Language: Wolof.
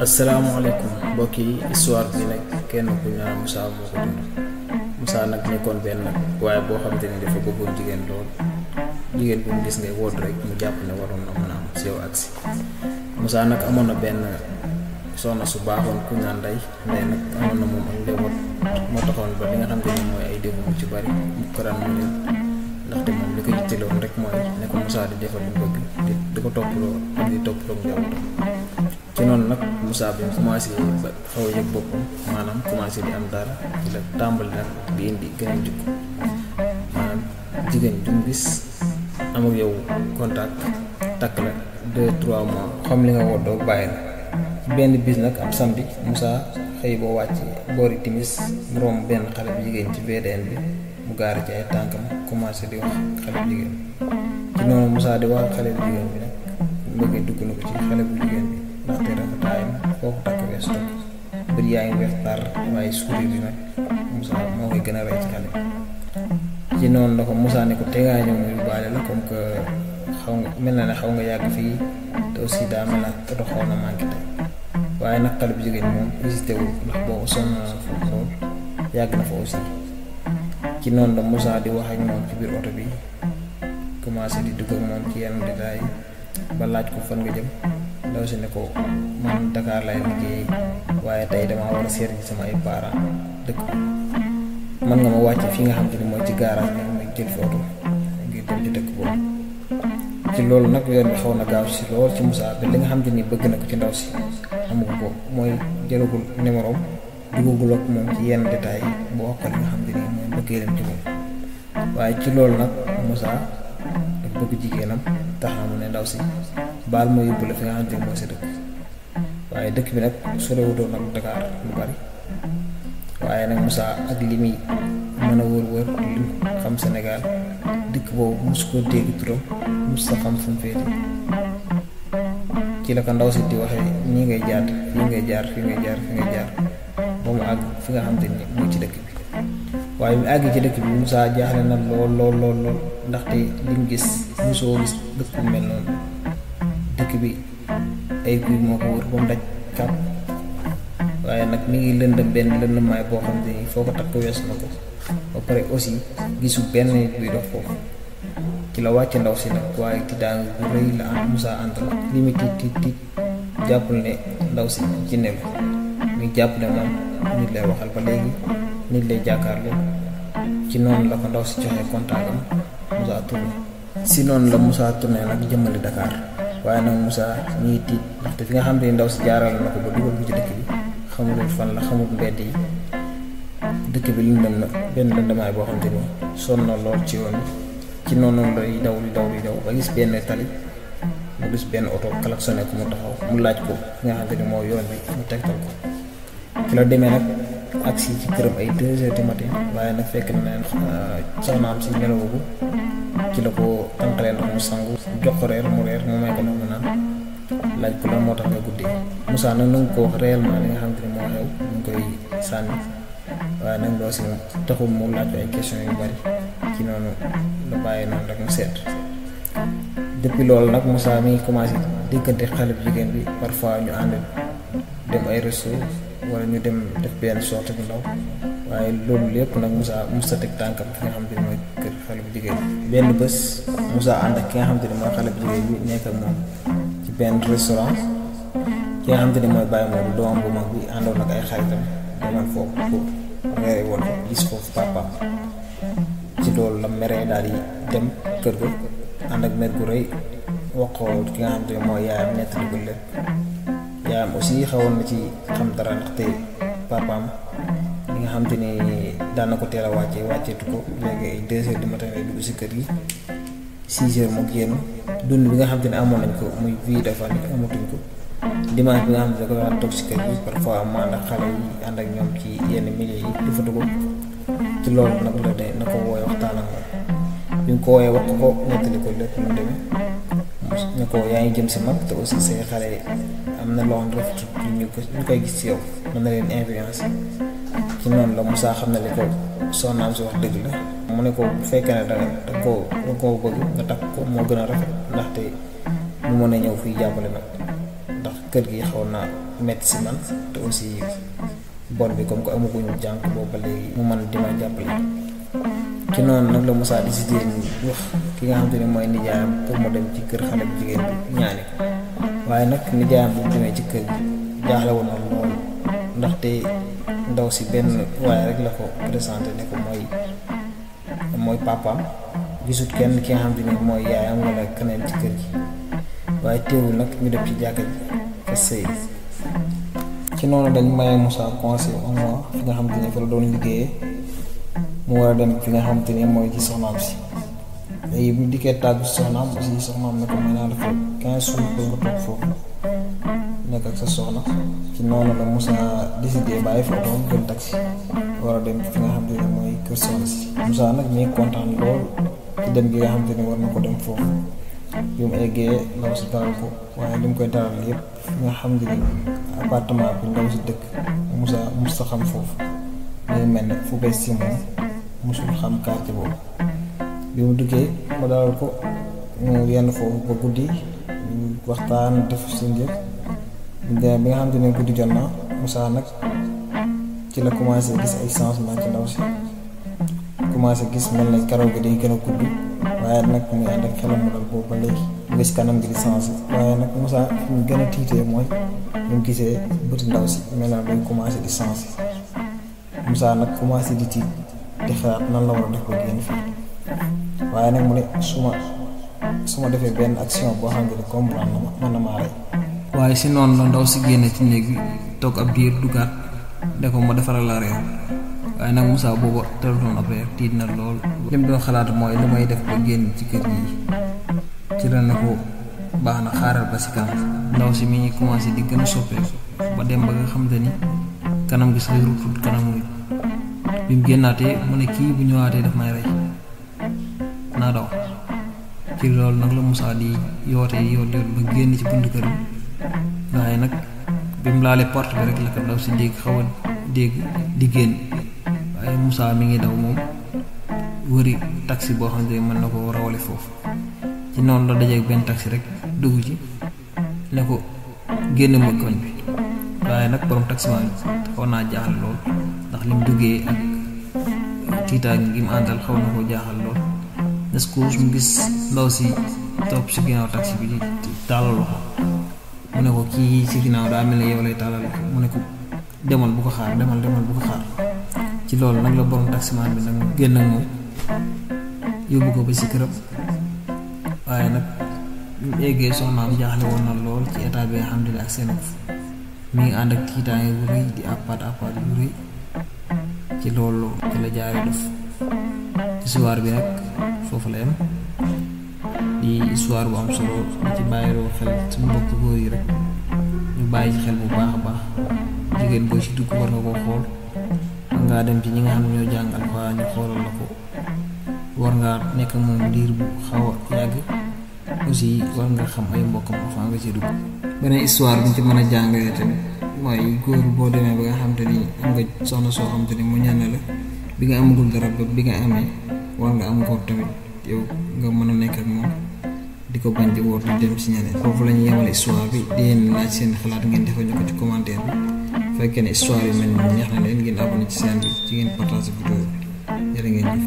asalaamaaleykum mbokk yi. histoire bi nag kenn ku ñu naan Moussa moo ko dund. Moussa nag nekkoon benn waaye boo xamante ni dafa bëggoon jigéen lool. jigéen bu mu gis ngay wodd rek mu jàpp ne waroon na mën a am si yow agsi. Moussa nag amoon na benn soxna su baaxoon ku ñu naan Ndey. Ndey nag amoon na moom ak njaboot moo taxoon ba li nga xam ne mooy ay déggoo ci bari mu ko daan mu leen ndaxte moom li ko yitteloon rek mooy ne ko Moussa di defal lu bëgg di ko toppaloo ak di toppaloo njabootam. ci noonu nag Moussa bi mu commencé ba xaw a yëg boppam maanaam commencé di am dara ci la tàmbali nag di indi gën jikko maanaam jigéen ju mu gis am ak yow contact takk la 2-3 mois xam li nga woddoo bàyyi la. benn bis nag am samedi Moussa xëy boo wàcc boori timis mu romb benn xale bu jigéen ci VDN bi mu gaari ci ay tànkam commencé di wax xale bu jigéen ci noonu Moussa di wax xale bu jigéen bi nag mbëggee dugg na ko ci xale bu jigéen bi ndaxte rafetaayam foofu takk wees toog bët yaa ngi weex tar waaye sourire bi nag Moussa moo koy gën a rey ci xale ci noonu la ko Moussa ne ko tegaa ñëw muy baale la comme que xaw nga mel na ne xaw nga yàgg fii te aussi daa mel na oto xaw na manqué tey waaye nag xale bu jigéen moom hésité wul ndax boobu sonn na foofu lool yàgg na fa aussi. ci noonu la Moussa di wax ak moom ci biir oto bi commencé di dugg ak moom ci yenn détails ba laaj ko fan nga jëm ndaw si ne ko man Dakar lay liggéey waaye tey damaa war a seet ci sama ay parents dëkk man nga ma wàcc fi nga xam te ni mooy ci garage bi ma jël fi oto ngir dem ci dëkk boobu. ci loolu nag yoon bi xaw na gaaw si lool ci Moussa ba li nga xam te ni bëgg na ko ci ndaw si amu ko mooy jëlagul numéro duggagul ak moom ci yenn détails boo wax ko li nga xam te ni mooy bëggee leen ci moom waaye ci loolu nag Moussa dafa bëgg jigéenam tax na mu ne ndaw si baal ma yóbbu la fi nga xam te ni mooy sa dëkk waaye dëkk bi nag sorewutoon nag Dakar lu bari waaye nag Moussa ak li muy mën a wër li xam Sénégal dëkk boobu mosu ko dégg turam mosu sa xam fu mu féete ci la ko ndaw si di waxee ñii ngay jaar fii ngay jaar fii ngay jaar fii ngay jaar ba mu àgg fi nga xam te ni mooy ci dëkk bi waaye mu àgg ci dëkk bi Moussa jaaxle na lool ndaxte li mu gis mosoo gis dëkk bu mel noonu dëkk bi ay guy moo ko wër ba mu daj kàpp waaye nag mi ngi lëndëm benn lëndëmaay boo xam te ni foo ko takk wees na ko ba pare aussi gisu benn nit buy dox foofu ci la wàcc ndaw si nag waaye tiitaange bu rëy la am Moussa àndal li mu tiit jàppul ne ndaw si ci nelu mi jàpp ne moom nit lay waxal ba léegi nit lay jàkkaarloo ci noonu la ko ndaw si joxe contact am Moussa tourné si noonu la Moussa tourné nag jëmale Dakar waaye nag Moussa ñuy tiit ndaxte fi nga xam ne ndaw si jaaral na ko ba dugal ko ci dëkk bi xamul fan la xamul mbedd yi dëkk bi lëndëm na benn lëndamaay boo xam te ni sonn na lool ci yoon bi ci noonu lay daw ba gis benn tali mu gis benn oto klaxonné ko mu taxaw mu laaj ko fi nga xam te ni mooy yoon bi mu tegtal ko ci la demee nag agsi ci këram ay 2 heures du matin waaye nag fekk na leen soxnaam si nelawagu ci la ko tànqalee ndox mu sangu jox ko reer mu may ko ndox mu naan laaj ko lan moo tax nga guddee Moussa nag na nga ko wax réellement li nga xam te ni moo xew ñu koy sànni waaye nag doo si taxul mu laaj ko ay question yu bari ci noonu la bàyyi noonu rek mu seet. depuis loolu nag Moussa mi ngi commencé diggante xale bu jigéen bi parfois ñu ànd dem ay resto wala ñu dem def benn sortie bu ndaw waaye loolu lépp nag Moussa musta teg tànkam ki nga xam te ni mooy kër xale bu jigéen bi. benn bés Moussa ànd ak ki nga xam te ni mooy xale bu jigéen bi nekk ak moom ci benn restaurant ki nga xam te ni mooy bàyyi moom doomam bu mag bi àndoon ak ay xaritam demoon foofu pour mere woon ko gis foofu papa ci loolu la meree daal di dem kër ga ànd ak mer gu rëy wax ko ki nga xam te ni mooy yaayam nettali ko lépp yaayam aussi xawoon na ci xam dara ndaxte papaam li nga xam te ni daan na ko teel a wàcceetu ko léegi ay 2 heures du matin lay dugg si kër gi 6 heures moo génn dund bi nga xam te ne amoon nañ ko muy vie de famille amatuñ ko dimanche bi nga xam ne da ko daan toog si kër gi parfois mu ànd ak xale yi ànd ak ñoom ci yenn milieu yi di fa dugg ci loolu nag la de na ko wooye waxtaan ak moom bi mu ko wooyee wax ko nettali ko lépp mu demee ne ko yaa ngi jëm si mag te aussi say xale am na loo xam ne rafetut ñu koy gis ci yow mën na leen influence ci noonu la Moussa xam ne li ko soxnaam si wax dëgg la mu ne ko bu fekkee ne da koo bëgg nga takk ko moo gën a rafet ndaxte mu mën a ñëw fii jàppale nag ndax kër gi xaw na metti si man te aussi bor bi comme que amaguñu jànk boobu ba léegi mu mën di ma jàppale. ci noonu nag la Moussa décidé wax ki nga xamante ne mooy nijaayam pour mu dem ci kër xale bu jigéen bi ñaani ko waaye nag nijaayam bu demee ci kër gi jaaxle woon na loolu ndaxte ndaw si benn waaye rek la ko présenté ne ko mooy papaam gisut kenn ki nga xamante ne mooy yaayam wala keneen ci kër gi waaye teewul nag ñu def ci jàkka ji fa sëy. ci noonu dañ maye Moussa conseil un mois fi nga xamante ne fa la doon liggéeyee mu war a dem fi nga xamante ne mooy ci soxnaam si léegi bu dikkee tàggu soxnaam aussi soxnaam ne ko may naa la fa 15 jours pour nga toog foofu nekk ak sa soxna. ci noonu la Moussa décidé bàyyi fa doom jël taxi war a dem fi nga xamante ne mooy kër soxna si. Moussa nag mi ngi kontaan lool ci dem gi nga xamante ne war na ko dem foofu bi mu eggee ndaw si dalal ko waaye li mu koy dalal yëpp fi nga xam ne appartement bi ndaw si dëkk Moussa mos a xam foofu muy mel ne fu bees si moom mosul xam quartier boobu. bi mu duggee ma dalal ko mu yenn foofu ba guddi waxtaan def si njël bi nga xamante ne guddi jot na Moussa nag ci la commencé gis ay changement ci ndaw si commencé gis mel na karaw gi day gën a gudd waaye nag muy ànd ak xelam mu dal boobu ba léegi mu gis kanam gi di changé waaye nag Moussa fi mu gën a tiitee mooy bi mu gisee bëti ndaw si mel na day commencé di changé Moussa nag commencé di tiit di xalaat nan la war a def ba génn fii waaye nag mu ne su ma defee benn action boo xam ne comprendre na ma mën na maa rey. waaye si noonu la ndaw si génne ci néeg bi toog ab diir dugaat ne ko ma defaral la reer waaye nag Moussa booba terutoon ab reer tiit na lool. li mu doon xalaat mooy li may def ba génn ci kër gi ci la ne ko baax na xaaral ba si kanam. ndaw si mi ngi commencé di gën a soppeeku ba dem ba nga xamante ni kanam gi sax rutut kanam wi bi mu génnaatee mu ne kii bu ñëwaatee daf may rey naa daw. ci loolu nag la Moussa di yoote yoot ba génn ci bunt kër bi waaye nag bi mu laalee porte bi rek la ko ndaw si dégg xaw a dégg di génn waaye Moussa mi ngi daw moom wëri taxi boo xam ne mën na ko rawale foofu. ci noonu la dajeeg benn taxi rek dugg ci ne ko génn ma koñ bi waaye nag borom taxi maa ngi xaw naa jaaxal lool ndax lim duggee ak tiitaag gi mu àndal xaw na koo jaaxal lool. nes ko mu gis ndaw si topp si ginnaaw taxi bi di taalal loxo mu ne ko kii si ginnaaw daa mel ne yow lay taalal loxo mu ne ko demal bu ko xaar demal bu ko xaar. ci loolu nag la borom taximaan bi nag génn ak moom yóbbu ko ba si këram waaye nag bu mu eggee soxnaam jaaxle woon na lool ci état bi nga xam ne ak seen mi ngi ànd ak tiitaange bu rëy di appaat yu rëy. ci loolu ci la jaaree def histoire bi nag foofu la yem di histoire bu am solo ci bàyyiloo xel suñu mbokk góor yi rek ñu bàyyi ci xel bu baax a baax jigéen boo ci dugg war nga koo xool war ngaa dem ci ñi nga xam ne ñoo jàng alxuraan ñu xoolal la ko war ngaa nekk moom diir bu xaw a yàgg aussi war nga xam ay mbokkam avant nga ci dugg. beneen histoire bi ñu ci mën a jàngalee tamit mooy góor boo demee ba nga xam te ni am nga soxna soo xam te ni mu ñaan la bi nga amagul dara ba bi nga amee war nga am ngor tamit yow nga mën a nekk ak moom di ko bañ di wóor di dem si ñeneen. foofu la ñu yemale histoire bi di leen laaj seen xalaat ngeen defal ñu ko ci commentaire bi bu fekkee ne histoire yi mel ni neex na leen ngeen abonné ci chaîne bi ci ngeen partage vidéo bi jërë ngeen jëf.